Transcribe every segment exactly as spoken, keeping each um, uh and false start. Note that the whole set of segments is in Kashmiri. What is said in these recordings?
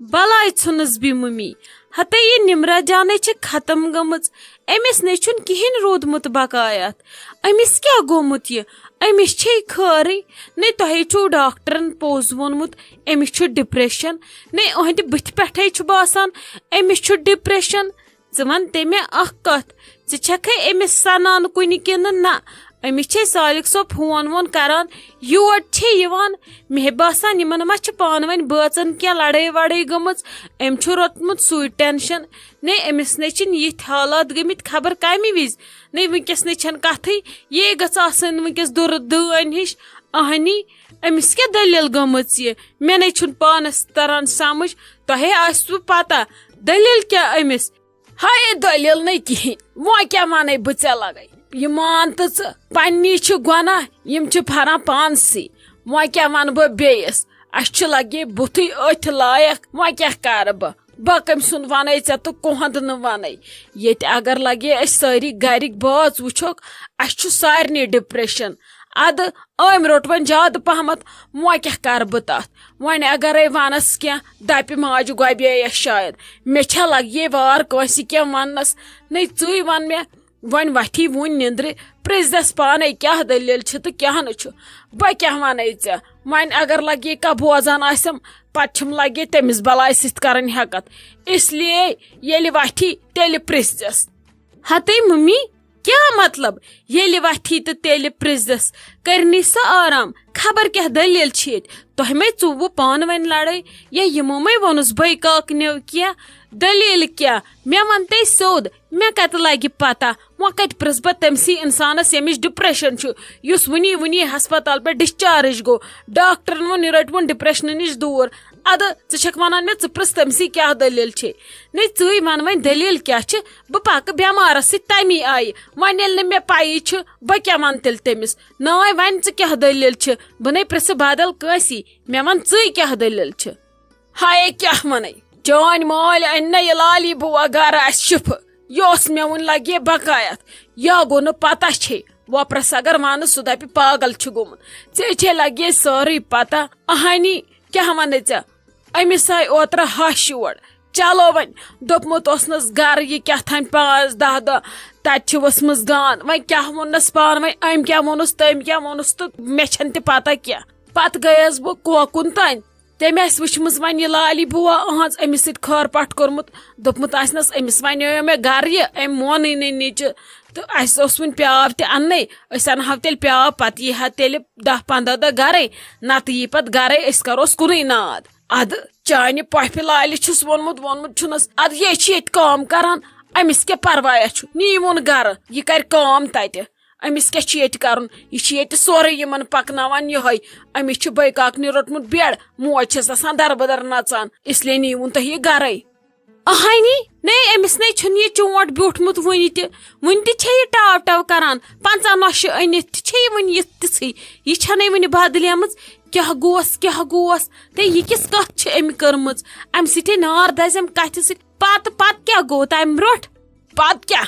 بلاے ژھٕنٕس بہٕ مُمی۔ ہتے یہِ نمرہ جانے چھِ ختم گٔمٕژ۔ أمِس نے چھُنہٕ کِہیٖنۍ روٗدمُت بقایات۔ أمِس کیٛاہ گوٚمُت یہِ؟ أمِس چھے خٲرٕے۔ نے تۄہے چھُو ڈاکٹرن پوٚز ووٚنمُت، أمِس چھُ depression۔ نے أہنٛدِ بٕتھِ پٮ۪ٹھے چھُ باسان، أمِس چھُ depression۔ ژٕ وَن تہِ مےٚ اَکھ کَتھ، ژٕ چھَکھے أمِس سَنان کُنہِ کِنہٕ نہ؟ أمِس چھے سالِک صٲب فون وون کَران، یور چھے یِوان۔ مےٚ باسان، یِمَن ما چھِ پانہٕ ؤنۍ بٲژَن کینٛہہ لَڑٲے وَڑٲے گٔمٕژ۔ أمۍ چھُ روٚٹمُت سُے tension۔ نے أمِس نے چھِنہٕ یِتھۍ حالات گٔمٕتۍ خبر کَمہِ وِزِ۔ نے وٕنکیٚس نے چھَنہٕ کَتھٕے۔ یے گٔژھ آسٕنۍ وٕنکیٚس دُرٕ دٲنۍ ہِش۔ اَہنی، أمِس کیٛاہ دٔلیٖل گٔمٕژ یہِ؟ مےٚ نے چھُنہٕ پانَس تَران سَمٕجھ۔ تۄہے آسِوٕ پَتہ دٔلیٖل کیٛاہ أمِس؟ ہاے دٔلیٖل نَے کِہیٖنۍ، وۄنۍ کیٛاہ وَنَے بہٕ ژےٚ لَگَے؟ یہِ مان تہٕ ژٕ، پنٛنی چھِ گۄناہ، یِم چھِ پھَران پانسٕے۔ وۄنۍ کیٛاہ وَنہٕ بہٕ بیٚیِس؟ اَسہِ چھُ لَگہِ بُتھٕے أتھۍ لایق، وۄنۍ کیٛاہ کَرٕ بہٕ؟ بہٕ کٔمۍ سُنٛد وَنَے ژےٚ تہٕ کُہُنٛد نہٕ وَنَے؟ ییٚتہِ اگر لَگے أسۍ سٲری گَرِکۍ بٲژ وٕچھوکھ، اَسہِ چھُ سارنٕے depression۔ اَدٕ أمۍ روٚٹ وۄنۍ زیادٕ پَہمَتھ، وۄنۍ کیٛاہ کَرٕ بہٕ تَتھ؟ وۄنۍ اگرے ونس کینٛہہ، دپہِ ماجہِ گۄبییس شاید۔ مےٚ چھا لگیے وار کٲنٛسہِ کینٛہہ وننس؟ نے ژٕے ون مےٚ۔ وۄنۍ وتھی وُنۍ نِندرِ، پرژھ زٮ۪س پانے کیٛاہ دٔلیٖل چھِ تہٕ کیٛاہ نہٕ چھُ۔ بہٕ کیٛاہ ونے ژےٚ؟ وۄنۍ اگر لگیے کانٛہہ بوزان آسٮ۪م، پتہٕ چھِم لگے تٔمِس بلاے سۭتۍ کرٕنۍ ہٮ۪کتھ۔ اس لیے ییٚلہِ وتھی، تیٚلہِ پرژھ زٮ۪س۔ ہتے ممی، کیٛاہ مطلب؟ ییٚلہِ وتھی تہٕ تیٚلہِ پرژھ زٮ۪س، کرنی سۄ آرام۔ خبر کیٛاہ دٔلیٖل چھِ ییٚتہِ؟ تۄہہِ مَے ژُوٕ پانہٕ ؤنۍ لڑٲے؟ یا یِمو مَے ووٚنُس بٔے کاکنیو کینٛہہ؟ دٔلیٖل کیٛاہ؟ مےٚ وَن تے سیوٚد، مےٚ کَتہِ لگہِ پتہ؟ وۄنۍ کَتہِ پرژھ بہٕ تٔمسٕے اِنسانس، ییٚمِس depression چھُ، یُس وُنی وُنی ہسپتال پٮ۪ٹھ discharge گوٚو؟ ڈاکٹرن ووٚن، یہِ رٔٹۍ وُن depression نِش دوٗر۔ ادٕ ژٕ چھکھ ونان مےٚ ژٕ پرژھ تٔمسٕے کیٛاہ دٔلیٖل چھے؟ نے ژٕے ون وۄنۍ دٔلیٖل کیٛاہ چھِ؟ بہٕ پکہٕ بٮ۪مارس سۭتۍ تمی آیہِ۔ وۄنۍ ییٚلہِ نہٕ مےٚ پَیی چھِ، بہٕ کیٛاہ ونہٕ تیٚلہِ تٔمِس؟ نانۍ، وۄنۍ ژٕ کیٛاہ دٔلیٖل چھِ؟ بہٕ نے پرژھٕ بدل کٲنٛسی، مےٚ ون ژٕے کیٛاہ دٔلیٖل چھِ؟ ہاے کیٛاہ ونے؟ چٲنۍ مٲلۍ أنۍ نہ یہِ لالی بوا گرٕ اسہِ شفہٕ؟ یہِ اوس مےٚ وُنہِ لگے بقایت۔ یا گوٚو نہٕ پتہ چھے، وۄپرس اگر ونہٕ سُہ دپہِ پاگل چھُ گوٚمُت۔ ژےٚ چھے لگے سٲرٕے پتہ۔ اہانی، کیٛاہ ونے ژےٚ؟ أمِس آے اوترٕ ہش یور۔ چلو وۄنۍ، دوٚپمُت اوسنس گرٕ یہِ کیٛاہ تام پانٛژھ دَہ دۄہ، تتہِ چھِ ؤژھمٕژ گانٛد۔ وۄنۍ کیٛاہ ووٚننس پانہٕ وۄنۍ، أمۍ کیٛاہ ووٚنُس، تٔمۍ کیٛاہ ووٚنُس تہٕ مےٚ چھَنہٕ تہِ پتہ کینٛہہ۔ پتہٕ گٔیَس بہٕ کوکُن تانۍ۔ تٔمۍ آسہِ وٕچھمٕژ وۄنۍ یہِ لالی بوا أہٕنٛز أمِس سۭتۍ خٲر پٹھ کوٚرمُت۔ دوٚپمُت آسنس، أمِس ونیو مےٚ گرٕ یہِ، أمۍ مونٕے نہٕ نِچہِ۔ تہٕ اَسہِ اوس وُنہِ پیاب تہِ اَننَے، أسۍ اَنہٕ ہاو تیٚلہِ پیاب، پتہٕ یی ہا تیٚلہِ دَہ پنٛداہ دۄہ گرے، نتہٕ یی پتہٕ گرے، أسۍ کروس کُنُے ناد۔ ادٕ چانہِ پۄپھِ لالہِ چھُس ووٚنمُت، ووٚنمُت چھُنس، ادٕ یے چھِ ییٚتہِ کٲم کران، أمِس کیٛاہ پروایا چھُ، نیٖوُن گرٕ، یہِ کرِ کٲم تتہِ۔ أمِس کیٛاہ چھُ ییٚتہِ کرُن؟ یہِ چھُ ییٚتہِ سورُے یِمن پکناوان یِہوٚے۔ أمِس چھُ بٲے کاکنہِ روٚٹمُت بیڈ، موج چھَس آسان دربٕدر نژان، اس لیے نیٖوُن تۄہہِ یہِ گرے۔ اہانی، نے، أمِس نے چھُنہٕ یہِ چونٹ بیوٗٹھمُت وُنہِ تہِ۔ وُنہِ تہِ چھےٚ یہِ ٹاو ٹاو کران، پنٛژاہ نۄشہِ أنِتھ تہِ چھےٚ یہِ وُنہِ یِژھ تِژھٕے۔ یہِ چھَنَے وُنہِ بدلیمٕژ۔ کیٛاہ گوس، کیٛاہ گوس؟ تہٕ یہِ کِژھ کَتھ چھِ أمۍ کٔرمٕژ؟ اَمہِ سۭتۍ ہے نار دَزٮ۪م کَتھِ سۭتۍ۔ پَتہٕ، پَتہٕ کیٛاہ گوٚو تَمہِ برٛونٛٹھ؟ پَتہٕ کیٛاہ؟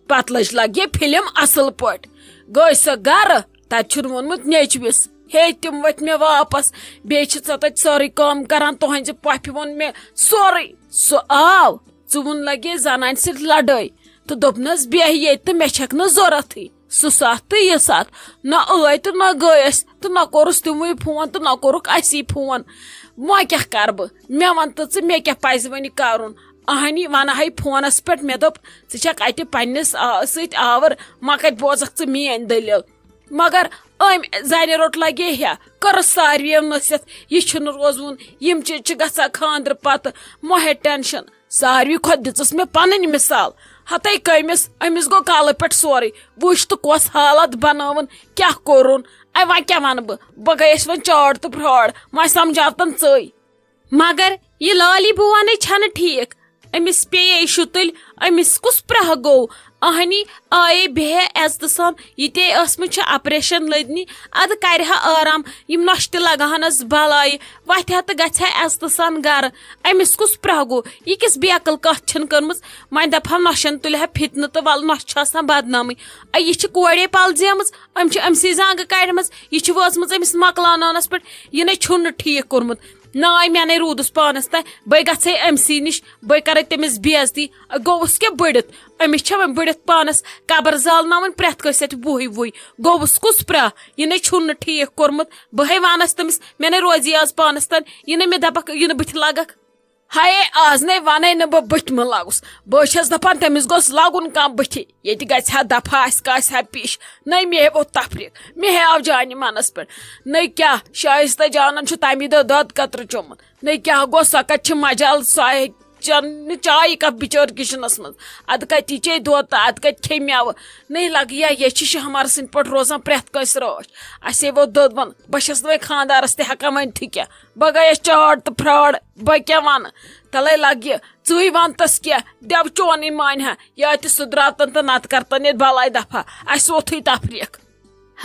پَتہٕ لٔج لَگہِ فِلم اَصٕل پٲٹھۍ۔ گٔے سۄ گَرٕ، تَتہِ چھُن ووٚنمُت نیٚچوِس، "ہے، تِم ؤتھۍ مےٚ واپَس، بیٚیہِ چھِ ژےٚ تَتہِ سٲرٕے کٲم کَران، تُہٕنٛزِ پۄپھِ ووٚن مےٚ سورُے۔" سُہ آو، ژٕ ووٚن لَگے زَنانہِ سۭتۍ لَڑٲے۔ تہٕ دوٚپنَس، "بیٚہہ ییٚتہِ تہٕ مےٚ چھَکھ نہٕ ضوٚرَتھٕے۔" سُہ ساتھ تہٕ یہِ ساتھ، نہ ٲے تہٕ نہ گٔے أسۍ، تہٕ نہ کوٚرُس تِموٕے فون تہٕ نہ کوٚرُکھ اَسی فون۔ وۄنۍ کیٛاہ کَرٕ بہٕ؟ مےٚ وَن تہٕ ژٕ، مےٚ کیٛاہ پَزِ وۄنۍ کَرُن؟ اَہنی وَنہٕ ہَے فونَس پٮ۪ٹھ، مےٚ دوٚپ، "ژٕ چھَکھ اَتہِ پنٛنِس آ، سۭتۍ آوُر، وۄنۍ کَتہِ بوزَکھ ژٕ میٛٲنۍ دٔلیٖل؟" مگر أمۍ زَنہِ روٚٹ لَگے ہیا، کٔرٕس ساروِیو نصیحت، یہِ چھُنہٕ روزوُن، یِم چیٖز چھِ گژھان خانٛدرٕ پَتہٕ، مہ ہےٚ ٹٮ۪نشَن۔ ساروی کھۄتہٕ دِژٕس مےٚ پنٕنۍ مثال۔ ہتے کٔمِس؟ أمِس گوٚو کالہٕ پٮ۪ٹھ سورُے۔ وٕچھ تہٕ کۄس حالت بنٲوٕن، کیٛاہ کوٚرُن۔ اے وۄنۍ کیٛاہ وَنہٕ بہٕ؟ بہٕ گٔیَس وۄنۍ چاڈ تہٕ پھراڈ۔ وۄنۍ سمجھاو تن ژٕے۔ مگر یہِ لالی بونے چھَنہٕ ٹھیٖک۔ أمِس پیٚیے شُتٕلۍ، أمِس کُس پرٛاہ گوٚو؟ اہنی آیے بیٚہے عزتہٕ سان، یہِ تے ٲسمٕژ چھِ آپریشن لٔدنی، ادٕ کرِ ہا آرام، یِم نۄشہِ تہِ لگہٕ ہنس بلایہِ، وتھِ ہا تہٕ گژھِ ہا عزتہٕ سان گرٕ۔ أمِس کُس پرٛاہ گوٚو؟ یہِ کِژھ بیقل کتھ چھَن کٔرمٕژ؟ وۄنۍ دپہٕ ہا نۄشن تُلہِ ہا فتنہٕ تہٕ ولہٕ نۄشہِ چھِ آسان بدنامٕے۔ اے، یہِ چھِ کورے پلزیمٕژ، أمۍ چھِ أمۍ سٕے زنٛگہٕ کڑِمٕژ، یہِ چھِ وٲژمٕژ أمِس مۄکلاوناونس پٮ۪ٹھ، یہِ نے چھُنہٕ ٹھیٖک کوٚرمُت۔ ناے، مےٚ نے روٗدُس پانس تام، بے گژھے أمۍ سٕے نِش، بے کرے تٔمِس بے عزتی۔ گوٚوُس کیٛاہ بٔڑِتھ؟ أمِس چھےٚ وۄنۍ بٔڑِتھ پانس قبر زالناوٕنۍ پرٛٮ۪تھ کٲنٛسہِ اَتھِ بُہٕے بُہٕے۔ گوٚوُس کُس پرٛاہ؟ یہِ نے چھُن نہٕ ٹھیٖک کوٚرمُت۔ بہٕ ہے ونس تٔمِس، مےٚ نے روزی آز پانس تام، یہِ نے مےٚ دپکھ، یہِ نہٕ بٕتھِ لگکھ۔ ہاے، آز نے ونے نہٕ بہٕ بٕتھِ مہٕ لاگُس۔ بہٕ چھَس دَپان، تٔمِس گوٚژھ لَگُن کانٛہہ بٕتھِ۔ ییٚتہِ گژھِ ہا دفعہ، اَسہِ کاسہِ ہا پیش۔ نٔے مےٚ ہے ووٚتھ تفریٖق، مےٚ ہے آو جانہِ منَس پٮ۪ٹھ۔ نٔے کیٛاہ، شایستہ جانَن چھُ تَمی دۄہ دۄد قطرٕ چوٚمُت۔ نٔے کیٛاہ گوٚو، سۄ کَتہِ چھِ مجال، سۄ ہے چَن نہٕ چایہِ کپ بِچٲر کِچنَس منٛز۔ اَدٕ کَتی چے دۄد تہٕ اَدٕ کَتہِ کھے مٮ۪وٕ؟ نٔے لَگہٕ یا یہِ چھِ شاہمارٕ سٕنٛدۍ پٲٹھۍ روزان پرٛٮ۪تھ کٲنٛسہِ رٲچھ۔ اَسے ووٚتھ دۄد وَن، بہٕ چھَس نہٕ وۄنۍ خانٛدارَس تہِ ہٮ۪کان ؤنۍتھٕے کینٛہہ۔ بہٕ گٔیَس چاٹ تہٕ پھرٛاڈ، بہٕ کیٛاہ وَنہٕ؟ تَلَے لَگہِ، ژٕے وَن تَس کینٛہہ، دٮ۪و چونٕے مانہِ ہا، یا تہِ سُدراوتَن تہٕ نَتہٕ کَرتَن ییٚتہِ بَلاے دَفا، اَسہِ ووتھٕے تفریٖق۔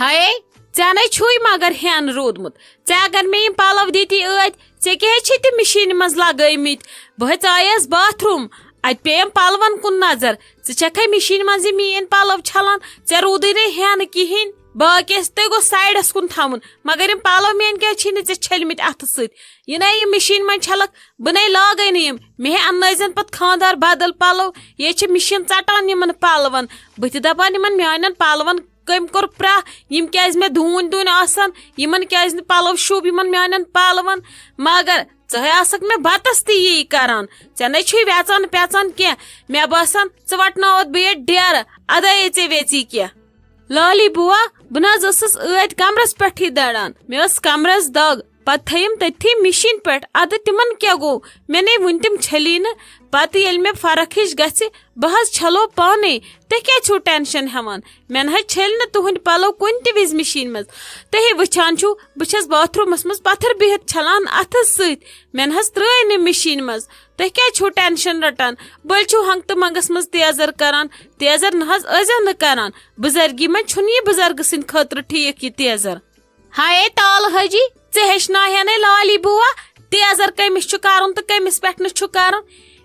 ہَے، ژےٚ نے چھُے مگر ہٮ۪ن روٗدمُت۔ ژےٚ اگر مےٚ یِم پَلَو دِتی ٲدۍ، ژےٚ کیٛازِ چھِ تِم مِشیٖنہِ منٛز لَگٲومٕتۍ؟ بہٕ حظ ژایَس باتھ روٗم، اَتہِ پیٚیَم پَلوَن کُن نظر۔ ژٕ چھَکھَے مِشیٖنہِ منٛز یہِ میٛٲنۍ پَلَو چھَلان، ژےٚ روٗدٕے نے ہٮ۪ن کِہیٖنۍ۔ باقٕے ٲسۍ تُہۍ گوٚو سایڈَس کُن تھاوُن، مگر یِم پَلَو میٛٲنۍ کیٛازِ چھِی نہٕ ژےٚ چھٔلمٕتۍ اَتھٕ سۭتۍ؟ یہِ نے یہِ مِشیٖن منٛز چھَلَکھ، بہٕ نے لاگَے نہٕ یِم۔ مےٚ ہے اَننٲیزٮ۪ن پَتہٕ خانٛدار بدل پَلَو۔ یے چھِ مِشیٖن ژَٹان یِمَن پَلوَن۔ بہٕ تہِ دَپان یِمَن میٛانٮ۪ن پَلوَن کٔمۍ کوٚر پرٛاہ، یِم کیٛازِ مےٚ دوٗنۍ دوٗنۍ آسَن، یِمَن کیٛازِ نہٕ پَلَو شوٗب یِمَن میٛانٮ۪ن پَلوَن۔ مگر ژٕ ہے آسَکھ مےٚ بَتَس تہِ یی کَران۔ ژےٚ نے چھُے وٮ۪ژان پٮ۪ژان کینٛہہ۔ مےٚ باسان، ژٕ وَٹناوَتھ بہٕ ییٚتہِ ڈیرٕ، اَدَے ژےٚ ویژی کینٛہہ۔ لالی بُوا، بہٕ نہ حظ ٲسٕس ٲدۍ کمرس پٮ۪ٹھٕے دران۔ مےٚ ٲس کمرس دگ۔ پتہٕ تھٲیم تٔتھی مِشیٖن پٮ۪ٹھ۔ ادٕ تِمن کیٛاہ گوٚو؟ مےٚ نے وُنہِ تِم چھٔلی نہٕ۔ پتہٕ ییٚلہِ مےٚ فرق ہِش گژھِ، بہٕ حظ چھلو پانے۔ تُہۍ کیٛازِ چھِو ٹینشن ہٮ۪وان؟ مےٚ نہ حظ چھٔلۍ نہٕ تُہنٛدۍ پلو کُنہِ تہِ وِزِ مِشیٖن منٛز۔ تُہی وٕچھان چھِو، بہٕ چھَس باتھ روٗمس منٛز پتھر بِہِتھ چھلان اتھٕ سۭتۍ۔ مےٚ نہ حظ ترٛٲے نہٕ مِشیٖن منٛز۔ تُہۍ کیٛازِ چھِو ٹینشن رٹان؟ بٔلۍ چھِو ہنٛگتہٕ منٛگس منٛز تیزر کران۔ تیزر نہ حظ ٲسۍزیو نہٕ کران۔ بُزرگی منٛز چھُنہٕ یہِ بُزرگہٕ سٕنٛدِ خٲطرٕ ٹھیٖک یہِ تیزر۔ ہاے تالہٕ حٲجی، ژےٚ ہیٚچھناوہے نے لالی بُوا تیزر کٔمِس چھُ کرُن تہٕ کٔمِس پٮ۪ٹھ نہٕ چھُ کرُن۔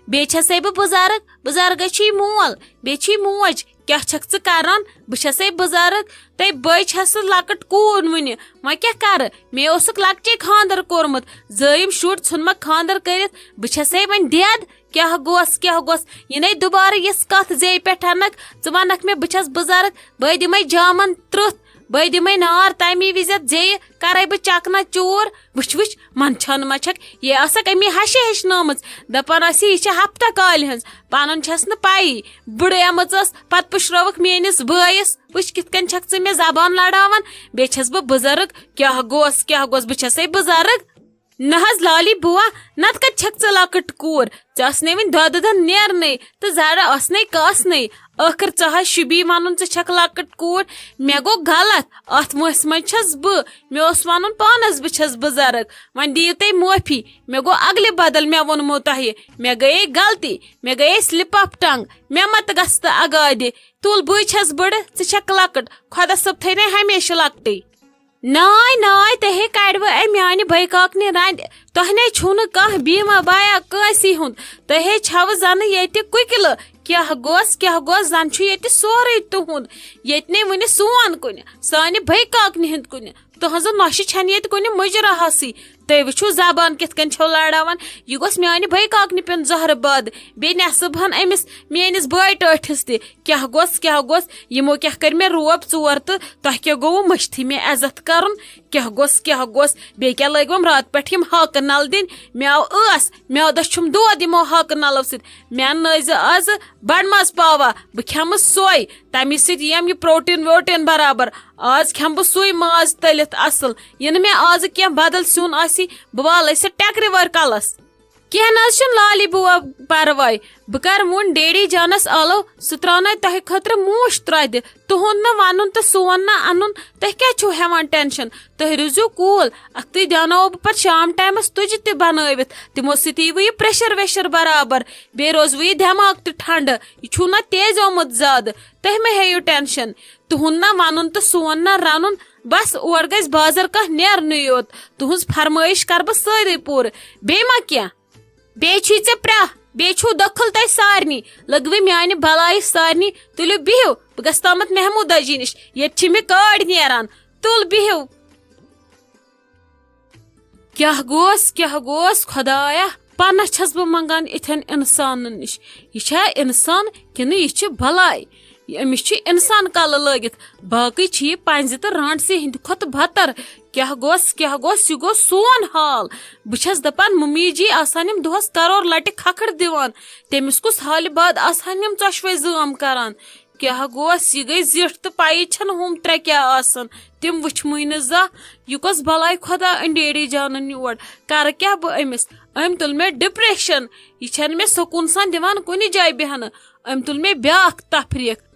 بیٚیہِ چھسے بہٕ بُزرگ، بُزرگے چھُے مول، بیٚیہِ چھُے موج۔ کیٛاہ چھکھ ژٕ کران؟ بہٕ چھسے بُزرگ، تہٕ بٔے چھسہٕ لۄکٕٹ کوٗر وُنہِ۔ وۄنۍ کیٛاہ کرٕ؟ مےٚ اوسُکھ لۄکٹے خانٛدر کوٚرمُت، زٲیِم شُر ژھُنمکھ خانٛدر کٔرِتھ۔ بہٕ چھسے وۄنۍ دٮ۪د۔ کیٛاہ گوس، کیٛاہ گوس؟ یہِ نے دُبارٕ یِژھ کتھ زیٚیہِ پٮ۪ٹھ انکھ۔ ژٕ ونکھ مےٚ بہٕ چھس بُزرگ، بہٕ دِمے جامن ترُتھ، بہٕ دِمے نار تمی وِزِ اتھ زیٚیہِ، کرے بہٕ چکنہ چوٗر۔ وٕچھ وٕچھ، منٛدچھان ما چھکھ؟ یہِ آسکھ امی ہشہِ ہیٚچھنٲمٕژ، دپان آسی یہِ چھِ ہفتہ کالہِ ہٕنٛز، پنُن چھس نہٕ پیی۔ بٕڑے آمٕژ ٲس، پتہٕ پُشرٲوٕکھ میٲنِس بٲیِس۔ وٕچھ کِتھ کٔنۍ چھکھ ژٕ مےٚ زبان لڑاوان، بیٚیہِ چھس بہٕ بُزرگ۔ کیٛاہ گوس، کیٛاہ گوس؟ بہٕ چھسے بُزرگ۔ نہ حظ لالی بُوا، نتہٕ کتہِ چھکھ ژٕ لۄکٕٹ کوٗر؟ ژےٚ ٲس نے وُنہِ دۄدٕ دۄن نیرنٕے تہٕ زرٕ ٲس نے کاسنٕے۔ ٲخٕر ژٕ حظ شُبی ونُن ژٕ چھکھ لۄکٕٹ کوٗر۔ مےٚ گوٚو غلط، اتھ وٲنٛسہِ منٛز چھس بہٕ۔ مےٚ اوس ونُن پانس بہٕ چھس بُزرگ۔ وۄنۍ دِیِو تُہۍ معٲفی، مےٚ گوٚو اگلہِ بدل مےٚ ووٚنمو تۄہہِ۔ مےٚ گٔیے غلطی، مےٚ گٔیے slip of tongue۔ مےٚ مہ تہٕ گژھ تہٕ اگادِ۔ تُل بٕے چھس بٕڑٕ، ژٕ چھکھ لۄکٕٹ۔ خۄدا صٲب تھٲینَے ہمیشہِ لۄکٹٕے۔ ناے، ناے، تۄہے کڑوٕ أمۍ میانہِ بٲے کاکنہِ رنٛدِ۔ تۄہہِ نے چھُو نہٕ کانٛہہ بیمہ بایا کٲنٛسی ہُنٛد۔ تۄہے چھَوٕ زنہٕ ییٚتہِ کُکِلہٕ۔ کیٛاہ گوٚژھ، کیٛاہ گوٚژھ، زن چھُ ییٚتہِ سورُے تُہُنٛد۔ ییٚتہِ نے وُنہِ سون کُنہِ۔ سانہِ بٲے کاکنہِ ہُنٛد کُنہِ۔ تُہنٛزٕ نۄشہِ چھَنہٕ ییٚتہِ کُنہِ مُجراہسٕے۔ تُہۍ وٕچھِو زبان کِتھ کٔنۍ چھَو لڑاوان۔ یہِ گوٚژھ میانہِ بٲے کاکنہِ پیوٚن زہرٕ باد۔ بیٚیہِ نٮ۪صٕب ہن أمِس میٲنِس بٲے ٹٲٹھِس تہِ۔ کیٛاہ گوٚژھ، کیٛاہ گوٚژھ؟ یِمو کیٛاہ کٔرۍ مےٚ روب ژور تہٕ تۄہہِ کیٛاہ گوٚوٕ مٔشتھٕے مےٚ عزت کرُن؟ کیٛاہ گوٚژھ، کیٛاہ گوٚژھ؟ بیٚیہِ کیٛاہ لٲگوم راتہٕ پٮ۪ٹھ یِم ہاکہٕ نل دِنۍ؟ مےٚ آو ٲس، مےٚ دٔچھُم دود یِمو ہاکہٕ نلو سۭتۍ۔ مےٚ اننٲیزِ آزٕ بڑٕ ماز پاوا، بہٕ کھٮ۪مہٕ سۄے۔ تَمی سۭتۍ یِیَم یہِ پروٹین ووٹین برابر۔ آز کھٮ۪مہٕ بہٕ سُے ماز تٔلِتھ اصل۔ یہِ نہٕ مےٚ آزٕ کینٛہہ بدل سیُن آسی، بہٕ والہٕ سُہ ٹٮ۪کرِ وٲرۍ کلس۔ کینٛہہ نہ حظ چھُنہٕ لالی بُوا پرواے، بہٕ کرٕ وُن ڈیڈی جانس آلو، سُہ تراوناوِ تۄہہِ خٲطرٕ موٗش ترٛۄدِ۔ تُہُنٛد نہٕ ونُن تہٕ سون نہٕ انُن، تُہۍ کیٛاہ چھِو ہٮ۪وان ٹینشن؟ تُہۍ روٗزِو cool، اکھتُے دیٛاوناوو بہٕ پتہٕ شام ٹایمس تُجہِ تہِ بنٲوِتھ، تِمو سۭتۍ ییٖوٕ یہِ پریشر ویشر برابر، بیٚیہِ روزوٕ یہِ دٮ۪ماغ تہِ ٹھنڈٕ، یہِ چھُو نہ تیز آمُت زیادٕ، تُہۍ مہ ہیٚیِو ٹینشن۔ تُہُنٛد نہ ونُن تہٕ سون نہ رنُن، بس اور گژھِ بازر کانٛہہ نیرنٕے یوت، تُہٕنٛز فرمٲیش کرٕ بہٕ سٲرٕے پوٗرٕ، بیٚیہِ ما کینٛہہ؟ بیٚیہِ چھُے ژےٚ پرٛاہ، بیٚیہِ چھُو دٔکھُل تۄہہِ سارنٕے۔ لٔگوٕ میٛانہِ بلایہِ سارنٕے۔ تُلِو بِہِو، بہٕ گژھٕ تامَتھ محموٗدا جی نِش۔ ییٚتہِ چھِ مےٚ کٲڑۍ نیران۔ تُل بِہِو۔ کیٛاہ گوس، کیٛاہ گوس خۄدایا؟ پناہ چھس بہٕ منگان یِتھٮ۪ن انسانن نِش۔ یہِ چھا انسان کِنہٕ یہِ چھِ بلاے؟ أمِس چھُ انسان کلہٕ لٲگِتھ، باقٕے چھِ یہِ پنزِ تہٕ رانٹسہِ ہٕنٛدِ کھۄتہٕ بدتر۔ کیٛاہ گوس، کیٛاہ گوس، یہِ گوٚو سون حال۔ بہٕ چھس دپان، ممی جی آسان یِم دۄہس کرور لٹہِ کھکھٕر دِوان، تٔمِس کُس حالہِ بعد آسہٕ ہن یِم ژۄشوے زٲم کران؟ کیٛاہ گوس، یہِ گٔے زِٹھ تہٕ پیی چھنہٕ ہُم ترٛےٚ کیٛاہ آسن، تِم وٕچھمٕے نہٕ زانٛہہ۔ یہِ کۄس بلاے خۄدا انڈیرے جانن یور؟ کرٕ کیٛاہ بہٕ أمِس؟ أمۍ تُل مےٚ ڈپریشن، یہِ چھنہٕ مےٚ سکوٗن سان دِوان کُنہِ جایہِ بیہنہٕ۔ أمۍ تُل مےٚ بیاکھ تفریٖق۔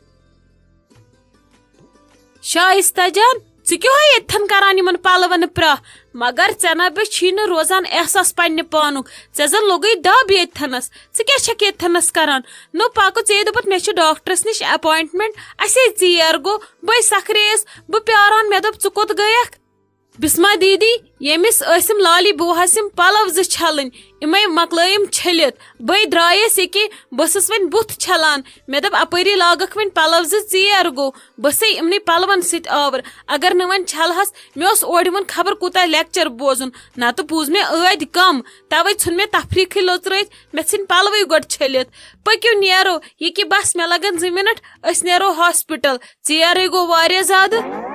شائستہ جان، ژٕ کیٛاہ ہو ییٚتھن کران یِمن پلون پرٛاہ؟ مگر ژےٚ نہ بے چھی نہٕ روزان احساس پننہِ پانُک، ژےٚ زن لوٚگُے دب ییٚتھنس۔ ژٕ کیٛاہ چھکھ ییٚتھنس کران؟ نو پکو، ژےٚ دوٚپُتھ مےٚ چھُ ڈاکٹرس نِش اپوینٹمنٹ، اسے ژیر گوٚو، بے سکھرییس، بہٕ پیاران، مےٚ دوٚپ ژٕ کوٚت گٔیکھ؟ بسمہ دیدی، ییٚمِس ٲسِم لالی بوہس یِم پلو زٕ چھلٕنۍ، یِمے مۄکلٲیِم چھٔلِتھ۔ بے درٛایس ییٚکے، بہٕ ٲسٕس وۄنۍ بُتھ چھلان۔ مےٚ دوٚپ، اپٲری لاگکھ وۄنۍ پلو زٕ، ژیر گوٚو۔ بہٕ ٲسے یِمنٕے پلون سۭتۍ آور۔ اگر نہٕ وۄنۍ چھلہس، مےٚ اوس اورٕ یِمن خبر کوٗتاہ لیکچر بوزُن، نتہٕ بوٗز مےٚ ٲدۍ کم۔ توے ژھُن مےٚ تفریٖقٕے لوژرٲوِتھ، مےٚ ژھٕنۍ پلوٕے گۄڈٕ چھٔلِتھ۔ پٔکِو نیرو، ییٚکے بس مےٚ لگن زٕ منٹ، أسۍ نیرو ہاسپٹل۔ ژیرٕے گوٚو واریاہ زیادٕ۔